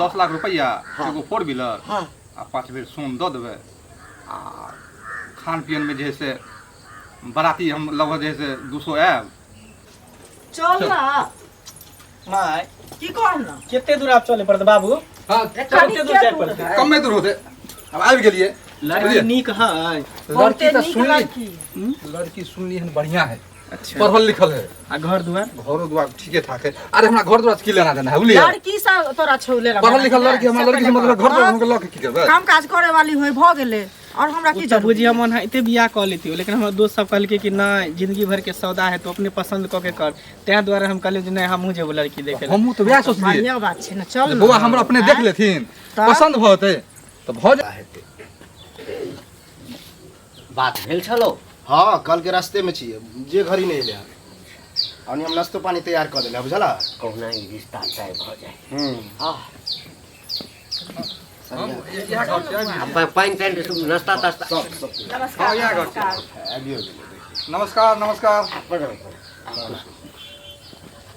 10 लाख रुपैआ, हाँ। एगो फोर व्हीलर आ 5 भरि सोन दऽ देबै। आ खान पियनमे जे है से बराती हम लगभग जे है से 200 आयब। चल ना। माय। की कहब ना? कते दूर आब चले पड़तै बाबू? हाँ। कते दूर जाय पड़तै? कमे दूर होते, अब आबि गेलियै। लड़की बुझलियै? नीक है? लड़की बहुते तऽ नीक सुनली लड़की। लड़की सुनली हन बढ़िया है। अच्छा। पढ़ल लिखल है। आ घर दुआर? घरो द्वार ठीके ठाक है। अरे, हमरा घर द्वार से की लेना देना है, बुझलियै? लड़की से तोरा छौ लेना? पढ़ल लिखल लड़की, हमरा लड़की से मतलब, घर द्वार हम लऽ के की करबै? काम काज करे वाली होय, भऽ गेलै। और हमरा ओ की तऽ जरूरी? बुझिया मन है एते बियाह कऽ लेती, लेकिन हमर दोस्त सब कहलकै कि नहि, जिंदगी भर के सौदा है तो अपने पसंद कऽ के कर। ताहि दुआरे हम कहलियै जे नहि, हमहूँ जेबो लड़की देखे लए। हमहूँ तऽ वएह सोचलियै। बढ़िया बात छै ने, चल जे ने। बौआ हमरा अपने देख लेथिन, तऽ? पसन्द भऽ जेतै तऽ भऽ जाय। हेतै। बात भेल छलो? हाँ, कल के रास्ते में छियै, जे घड़ी नहीं एलै हन। अनी हम नाश्तो पानी तैयार कऽ देले, बुझला? कहुना ई रिश्ता तय भऽ जाय। हाँ। इएह घर छै, आबि आ पानि तानि, नाश्ता तास्ता? सब सब। नमस्कार। हाँ, इएह घर छै। नमस्कार। आबियो गेलै, देखियौ। नमस्कार, नमस्कार। प्रणाम, प्रणाम।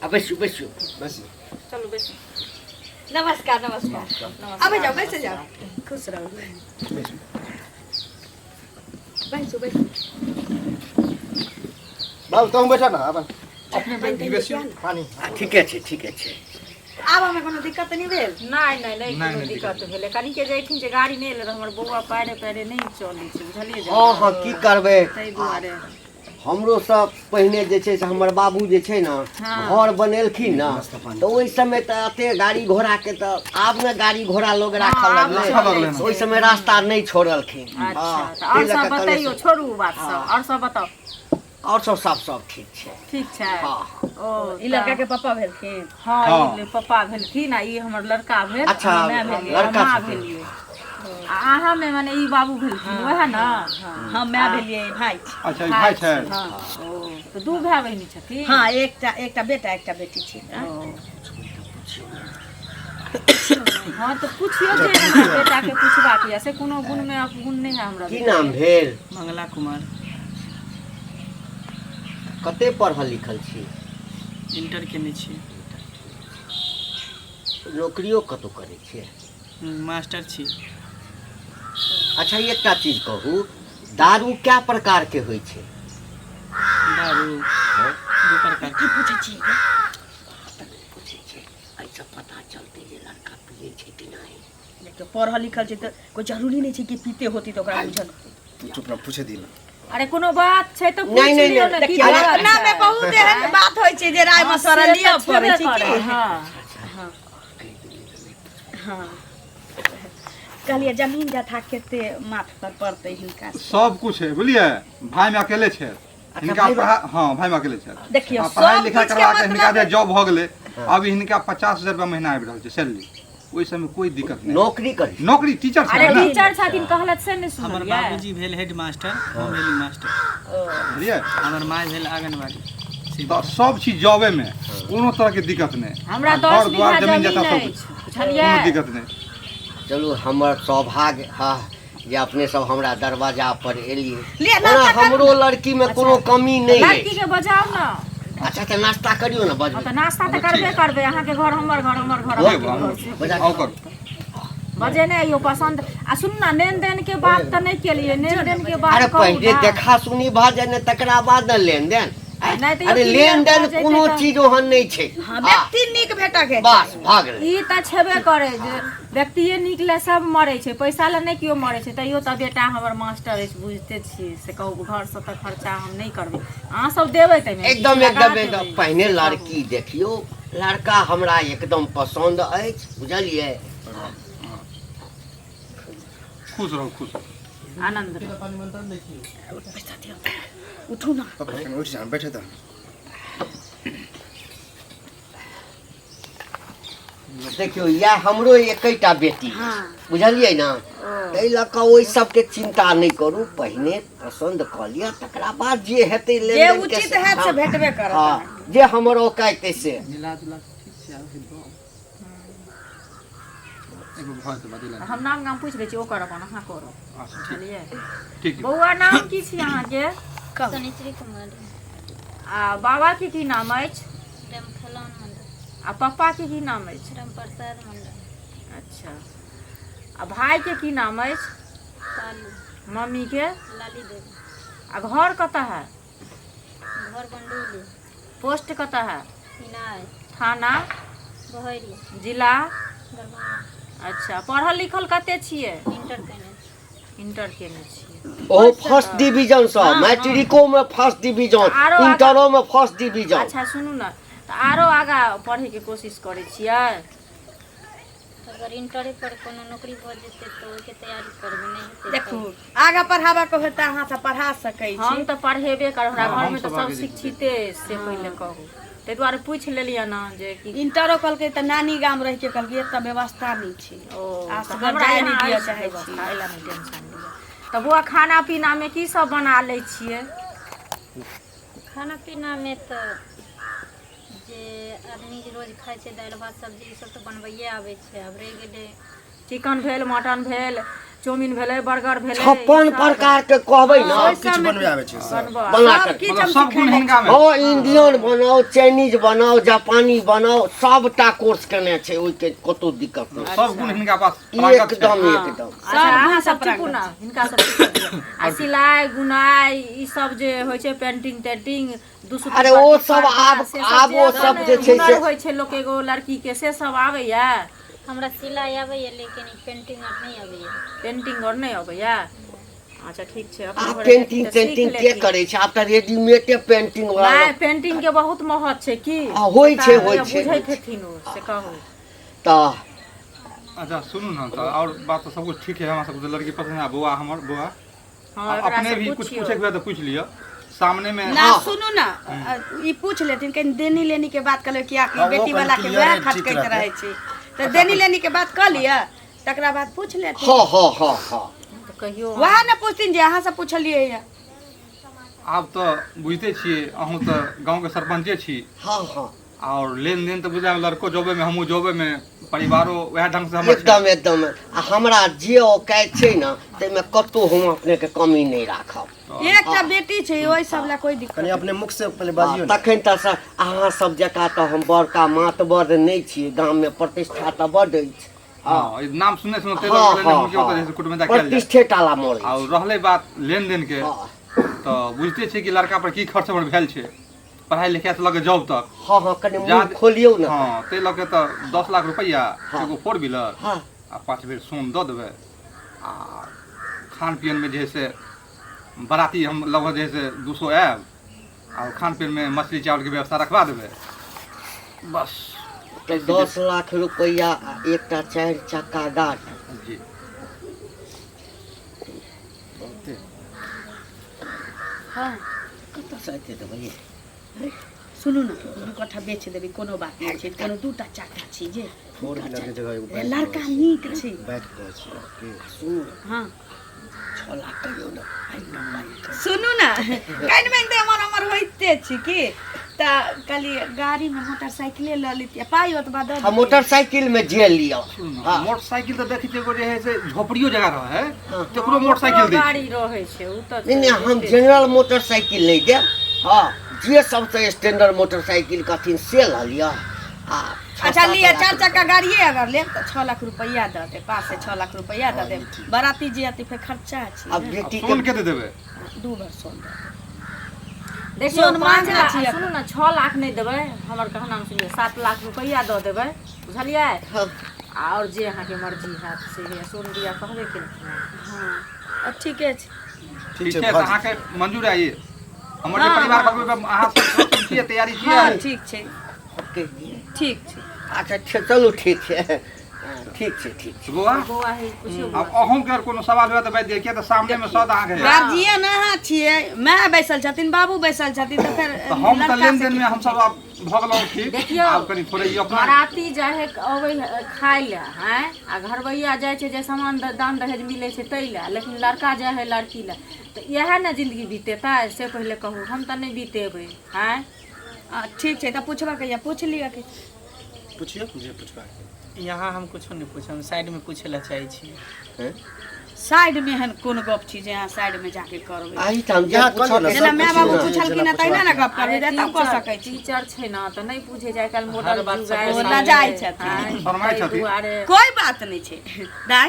आ बैसू, बैसू। बस। चलू, बैसू। नमस्कार, नमस्कार। आबै जाओ, बैसे जाओ। खुश रहू। बैसू, बैसू। बाबू, तू बैठा ना अपन। अपने बेसी। पानी? आ, ठीके छै, ठीके छै। आब हमे कोनो दिक्कत नहि भेल? नहि, नहि, नहि। नहि, कोनो नहि। दिक्कत भेलै कनिके जैथिन जे गाड़ी नहि एलै रहै। हमर बौआ पैरे पैरे नहि चलै छै, बुझलियै? हँ, की करबै? ताहि दुआरे। हमरो सब पहिने जे छै से हमर बाबू जे छै ने घर बनेलखिन ने, तऽ ओहि समय तऽ एते गाड़ी घोड़ाके तऽ आब ने गाड़ी घोड़ा लोग राखऽ आब लगलै। राखऽ लगलै। ओहि समय रास्ता नहि छोड़लखिन। अच्छा। हँ, तऽ आओर ताहि लऽ सब कऽ बतैयौ। कलेश- छोड़ू ओ बात सब, आओर सब बताउ। आओर सब सब सब ठीक छै। ठीक छै? हँ। ओ ई लड़का के पापा भेलखिन? हँ। हँ। ई पप्पा भेलखिन आ ई हमर लड़का भेल। अच्छा, हमर माय भेलियै। लड़का हम माँ छथिन। भेलियै आ अहाँमे मने ई बाबू भेलखिन, वएह ने? हम माय भेलियै, भाय छै। अच्छा, ई भाय छै। हँ। ओ तऽ दू भाय बहिनी छथिन? हँ, एकटा एकटा बेटा, एकटा बेटी छै। ओ। हँ, तऽ पुछियौ जे हमरा बेटाके पुछबाक यऽ से कोनो गुणमे अपगुण नहि है हमरा की बेटाके। नाम भेल? मंगला कुमार। कते पढ़ल लिखल छी? इंटर केने छी। नौकरियो कतहु करै छियै? मास्टर छी। अच्छा, एकटा चीज कहू, दारू कए प्रकार के होइ छै? दारू दू प्रकार। की पूछै छी? पूछै छै, एहिसँ पता चलतै जे लड़का पियै छै कि नहि। देखियौ, पढ़ल लिखल छै तऽ कोइ जरूरी नहि छै कि पीते होती तऽ ओकरा बुझल। तू चुप रह, पूछे दी ना। अरे, कोनो बात छै तऽ नहि, पूछि नहि, लियौ नहि। ने, की देखियौ, बात अपना छै? मे बहुत एहन बात होइ छै जे राय हँ, मशवरा से लिअ तऽ पड़ै छेबे छै करै, की। हँ। हँ, कहलियै जमीन जथा कते माथ पर पड़तै हिनका? सब कुछ है, बुझलियै? भाई में अकेले छै हिनका। भाई- पढ़ा, हाँ, भाई में अकेले छै। देखियौ, आ पढ़ाई सब लिखाई किछुके करवा के हिनका जे मतलब जॉब भऽ गेलै, अभी हिनका 50,000 रुपया महीना आबि रहल छै सैलरी, ओहि समय कोई दिक्कत नहि। नौकरी करै छै? नौकरी टीचर छै अरे, ने। टीचर छथिन, कहलत से नहि हमर सुनलियै? बाबूजी भेल हेड मास्टर, हम भेली मास्टर। बुझलियै? हमर माय भेल आंगनबाड़ी। तऽ सब चीज जॉबे में कोनो तरह के दिक्कत नहि। हमरा आ 10 घर द्वार बीघा जमीन जमीन जथा सब अछि। कुछ, बुझलियै? कोनो दिक्कत नहि। चलू, हमर सौभाग्य हँ जे अपने सब हमरा दरवाजा पर एलियै। ले, ओना नाश्ता करू। हमरो लड़की में कोनो कमी नहि लड़की अछि। के बजाउ ने। अच्छा, तऽ नाश्ता करियौ ने। हँ, बजबै। तऽ नाश्ता तऽ करबे करबै। अहाँके घर हमर घर, हमर घर अहाँके घर से। बजा। आउ करू। बजेने अइयौ पसन्द। आ सुन ने, लेन देन के बात तऽ नहि केलियै, लेन देन के बात अरे, कहू पहिले ने। देखा सुनी भऽ जाय ने, तकरा बाद ने लेन देन। नहि तऽ अरे, यो लेन clear देन भऽ जेतै कोनो तऽ- चीज ओहन नहि छै। हँ, व्यक्ति नीक भेटऽ के। बस, भऽ गेलै। ई तऽ छेबे करे जे व्यक्तिए नीक ले सब मरै छै, पैसा ले नहि केओ मरै छै। तैयो तऽ बेटा हमर मास्टर अछि, बुझिते छियै। से कहू, घरसँ तऽ खर्चा हम नहि करबै, अहाँ सब देबै ताहिमे एकदम किछु लगा एकदम एकदम। देबै। पहिने से कहू। लड़की देखियौ। लड़का हमरा एकदम पसन्द अछि, बुझलियै? खुश रहू, खुश रहू। आनंद रहू। पैसा दियौ, उठू ना। पापा, कनी उठि जा, बैठे तऽ। देखियौ, इएह हमरो एकैटा बेटी अछि, बुझलियै ने? ताहि लऽ कऽ ओहि सबके चिन्ता नहि करू। पहिने पसन्द कऽ लिअ, तकरा बाद जे हेतै जे लेनदेन के। उचित हैत से भेटबे करत। हँ, जे हमर औकात अइ से। मिला जुला कऽ ठीक छै, आब हेतौ। एक बेर भऽ जेतै बदलि। हम नाम गाम पूछि दै छी ओकर, अपन अहाँ करब। अच्छा, ठीक। बुझलियै? ठीक। बौआ, नाम की छी अहाँके? शनिचरी कुमारी। आ बाबाके की नाम अछि? रामखेलौन मंडल। आ पप्पाके की नाम अछि? राम प्रसाद मंडल। अच्छा, आ भाइके की नाम अछि? कालू। मम्मीके? लाली देवी। आ घर कतऽ है? घर बंडौली। पोस्ट कतऽ है? इनाय। थाना? बहरी। जिला? दरभंगा। अच्छा, पढ़ल लिखल कते छियै? इंटर केने छी। इंटर केने छियै। ओहो फर्स्ट डिवीजन सँ, मैट्रिको में फर्स्ट डिवीजन, आरो आगा- इंटरो में फर्स्ट डिवीजन। अच्छा सुनू ने, तऽ आरो आगा पढ़ैके कोशिश करै छियै? अगर इंटरे पर कोनो नौकरी भऽ जेतै तऽ ओहिके तैयारी करबै, नहि हेतै तऽ- देखू, आगा पढ़ाबऽ के होय तऽ अहाँ सब पढ़ा सकै छी। हम तऽ पढ़ेबे करब, हमरा हँ, घरमे तऽ हमसब सब आगे जेबै। शिक्षिते अछि, से पहिले कहू, ताहि दुआरे पूछि लेलियै ने जे कि इंटरो कहलकै तऽ नानी गाम रहि के कहलकै, एतऽ व्यवस्था नहि छै। ओ आ तऽ असगर हमरा जाय यहाँ नहि दिअ अछि चाहै छी। व्यवस्था, एहि लए नहि टेंशन लिअ। तऽ बौआ, खाना पीनामे की सब बना लै छियै? खाना पीनामे तऽ जे आदमी रोज खाइ छै, दालि भात सब्जी, ई सब तऽ बनबैए आबै छै। आब रहि गेलै चिकन भेल, मटन भेल, चाउमीन भेलै, बर्गर भेलै, 56 प्रकार के कहबै ने, सब किछु बनबै आबै छै सब। बनबऽ बना सब कर किछु मतलब हम सब गुण सिखेने हिनका मे। हँ, इंडियन बनाउ, चाइनीज बनाउ, जापानी बनाउ, सबटा कोर्स केने छै, ओहिके कतौ दिक्कत नहि। सब गुण हिनका पास पारंगत छै। एकदम एकदम। अच्छा, अहाँ सब चुपू ने, हिनका सब चुप दियौ। आ सिलाइ बुनाइ ई सब जे होइ छै, पेंटिंग तेंटिंग, दू अरे ओ सब आब आब ओ सब जे छै हुनर से होइ छै लोक एगो लड़की के, से सब आबैया? हमरा सिलाइ आबैए, लेकिन ई पेंटिंग आर नहि आबैए। पेंटिंग आओर नहि अबैया? अच्छा ठीक छै। अपना आब घरे पेंटिंग तऽ सीख तेंटिंग के लेथिन। करै छै? आब तऽ रेडीमेडे पेंटिंग वाला। नहि, पेंटिंग के बहुत महत्व छै की। हँ, होइ छै, होइ छै, बुझैत होइ छै। हेथिन ओ, से कहू तऽ। अच्छा सुनू ने, तऽ आओर बात तऽ सब कुछ ठीक है, हमरा सबके लड़की पसंद है। बौआ, हमर बौआ, हँ, आब एकरा अपने से भी कुछ पुछियौ। पूछे के हुए तऽ पूछि लिअ सामने मे। ना। हँ। सुनू ने, ई पूछ लेथिन कनि देनी लेनी के बात कऽ कियाकि हँ, ओ बेटी कनि वाला के clear वएह है, ठीक खटकैत रहतै। रहै छै, तऽ देनी लेनी के बात कऽ लिअ, तकरा बाद पूछ लेथिन। हँ हँ हँ हँ। तऽ कहियौ। वएह ने पूछथिन जे अहाँ सब पुछलियै ये। आब तऽ बुझिते छियै, अहूँ तऽ गाँवके सरपञ्चे छी। हँ हँ। आओर लेनदेन तऽ बुझाय लड़को जॉबे मे, हमहूँ जॉबे मे, परिवारो वएह ढंग से हमर छै। एकदम एकदम, आ हमरा जे औकात छै ने, ताहिमे कतहु हम अपनेके कमी नहि राखब। एकटा बेटी छै, ओहि सब लए कोइ दिक्कत कनि अपने मुख से पहिले बाजियौ ने। तखन तऽ सर, अहाँ सब जकाँ तऽ हम बड़का मातबर नहि छियै, गाममे प्रतिष्ठा तऽ बड्ड अछि। हँ, ई नाम सुनने सुनने हँ हँ हँ, कुटुम्बिता कयल जाय। प्रतिष्ठे टाला मरै आओर छै। रहलै बात लेनदेन के, हँ तऽ बुझिते छियै कि लड़का पर की खर्च हमर भेल छै, पढ़ाइ लिखाइ से लऽ के जॉब तक। हँ हँ, कनि मुँह जाद- खोलियौ ने। हँ, ताहि लऽ के तऽ 10 लाख रुपैआ, एगो फोर व्हीलर, हँ आ 5 बेर सोन दऽ देबै। आ खान पियनमे जे है से बराती हम लगभग जे है से 200 आयब, आ खान पियनमे मछली चावलके व्यवस्था रखवा देबै बस। तऽ 10 लाख रुपैआ आ एकटा 4 चक्का गाड़ी। जी। बहुते। हँ। कतऽसँ एते देबै ये? सुनू ने, 2 कट्ठा बेच देबै, कोनो बात नहि छै, कोनो 2टा 4टा छै जे फोर व्हीलर के जगह एगो ए, बाइक। लड़का नीक छै। बाइक कहै छियै की? सुनू ने, हँ। 6 लाख कहियौ ने, आइ सुनू ने, कनि मनि तऽ एमहर ओमहर होइते छै की, तऽ कहलियै गाड़ीमे मोटरसाइकिले लऽ लेतियै, पाइ ओतबा दऽ आ दितियै। मोटरसाइकिल में जे लिअ। सुनू ने, हँ। मोटरसाइकिल तऽ देखै छियै एगो जे है से झोपड़ियो जगह रहै है, हँ। तकरो मोटरसाइकिल दै छै। गाड़ी रहै छै ओ तऽ। नहि नहि, हम जनरल मोटरसाइकिल नहि देब। हँ, जे सबसँ स्टैंडर्ड मोटरसाइकिल कहथिन से लऽ लिअ आ छह अच्छा सात लिअ, लाख 4 चक्का गाड़िए अगर लेब तऽ 6 लाख रुपैआ दऽ देब, 5 से 6 लाख रुपैआ दऽ देब। बराती जे अतै फेर खर्चा छै। आब ने। बेटी सोन के के दे देबै? 2 भर सोन दऽ देब। देखियौ, सोन 5 महगा लाख छै। सुनू ने, 6 लाख नहि देबै, हमर कहना सुनियौ, 7 लाख रुपैआ दऽ देबै, बुझलियै? हँ। आओर जे अहाँके मर्जी हैत से हे। सोन दिया कहबे केलखिन हँ। हँ, आ ठीके छै। ठीक ठीक छै, छै, तऽ भऽ अहाँके मंजूर है ई? हमर जे परिवार कहबै, अहाँ सब छियै तैयारी हँ छियै? ठीक छै। कहि दियै। ठीक छै। अच्छा चलू, ठीक छै, हँ, ठीक छै, ठीक छै। बौआ। बौआ हे, पुछियौ। आब अहूँके अगर कोनो सवाल हुए तऽ बाजि दिअ, किया तऽ सामनेमे सद अहाँके है। गार्जियन अहाँ छियै, माय बैसल छथिन, बाबू बैसल छथिन, तऽ फेर तऽ हम तऽ लड़का से लेन देनमे की हमसब आब भऽ गेलहुँ ठीक। देखियौ, आब कनि थोड़े ई अपना बराती जाइ है अबै है खाय लए, आँय, आ घरबैया जाइ छै जे सामान दान दहेज मिलै छै ताहि लए, लेकिन लड़का जाइ है लड़की लए, तऽ इएह ने जिन्दगी बीतेतै, से पहिले कहू, हम तऽ नहि बीतेबै, आँय। आ, ठीक छै, तऽ पुछबाक यऽ पूछ लिअ कि पुछियौ जे पुछबाक। यहाँ हम कुछो नहि पूछब, हम साइडमे पूछै लए चाहै छी। हैं? साइड में एहन कोन गप छी जे अहाँ साइड में जाके करबै एहिठाम जे यहाँ कऽ लिअ ने, पूछऽ के जेना सब माय किछु बाबू ने, पुछलखिन जेना हँ तहिना ने पुछबाक गप करबै तब कऽ सकै छी टीचर छै ने तऽ नहि पूछे छै आइ काल्हि मॉडल बात युग सबके आबि सामने। गेलै। लजाइ छथिन। आँय, शरमाइ ताहि छथिन। दुआरे कोइ बात नहि छै दाइ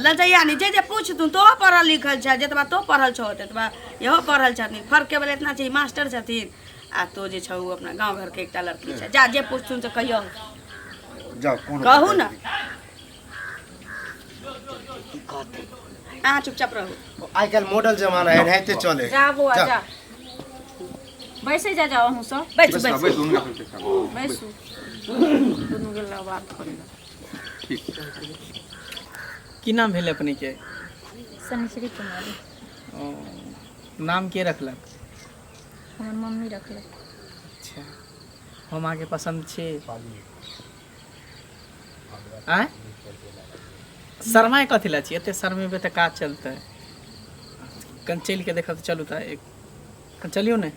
लजैया नहि जे जे पूछतुन तो पढ़ल लिखल छै जतबा तो पढ़ल छौ ततबा इहो पढ़ल छथिन फर्क केवल इतना छै ई मास्टर छथिन आ तो जे छौ ओ अपना गाँव घरके एकटा लड़की छै जा जे पूछथुन से कहियो जाउ कोनो कहू ने की कहतै अहाँ चुपचाप रहू आइ काल्हि मॉडल जमाना है एनाहिते चले जा बौआ जा। जा बैसै जा जाओ अहूँ सब बैस बैस बैस बैस हुनका सबके साथ। बैसू दुनू गेला बात करै लए। ठीक की नाम भेल अपनेके शनिश्री कुमारी ओ, नाम के रखलक हमर मम्मी रखलक अच्छा हम अहाँके पसन्द छी आँय शर्माए कथी लए छी एते शर्मेबै तऽ काज चलतै कनि चलि कऽ देखब चलू तऽ एक कनि चलियौ ने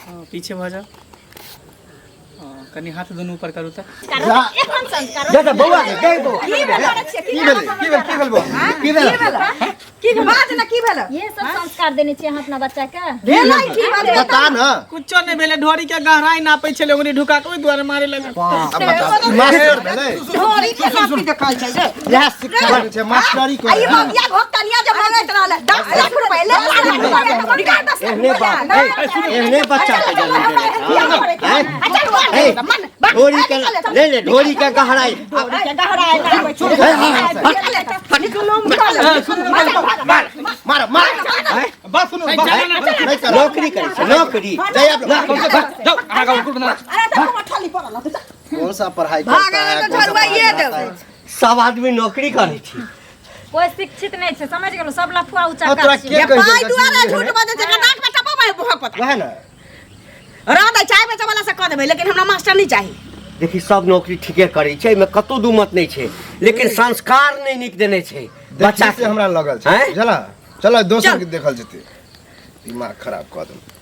हँ पीछे भऽ जाउ हँ कनि हाथ दुनू ऊपर करू तऽ जा तऽ बौआ के गै बौआ की भेल की भेलै की भेल की भेल बौआ की भेल की भेल बाज ने की भेल ये सब संस्कार देने छियै अहाँ अपना बच्चा के भेलै की भेल बता न कुछो नहि भेलै ढोरी के गहराई नापै छलै ओकरे ढुका के ओहि दुआरे मारे लगल अब बता मास्टर भेलै ढोरी के नापी देखल छै रे इएह शिक्षा देने छै मास्टरी आ ई करे बगिया घोकतनिया जे मंगैत रहल 10 लाख रुपए ले निकाल 10 लाख एहने बात ए, एहने बच्चा के जन्म देने छै आँय? ए, ढोरी के ले ले ढोरी के गहराई मार मार बात सुनू बात नहीं कर नौकरी करै छै नौकरी जाइए आप लोग जाओ अहाँ गाँव कुल बना कौन सा पढ़ाई करता है कौन सा पढ़ाई आता है सब आदमी नौकरी करै छै कोई शिक्षित नहीं छै समझ गेलो सब लफुआ और उच्चा तोरा छै के कहि पाइ देलक दुआरे कि झूठ बजै छै नाक में टपा भोग पता वएह ने रह दे चाय बेचै वाला से कह देबै लेकिन हमरा मास्टर नहीं चाही देखी सब नौकरी ठीके करै छै एहिमे कतौ दू मत नहि छै लेकिन संस्कार नहि नीक देने छै बच्चा से हमरा लगल छै आँय? बुझला चलो दोसर चल। के देखल जेतै दिमाग खराब कऽ देलक।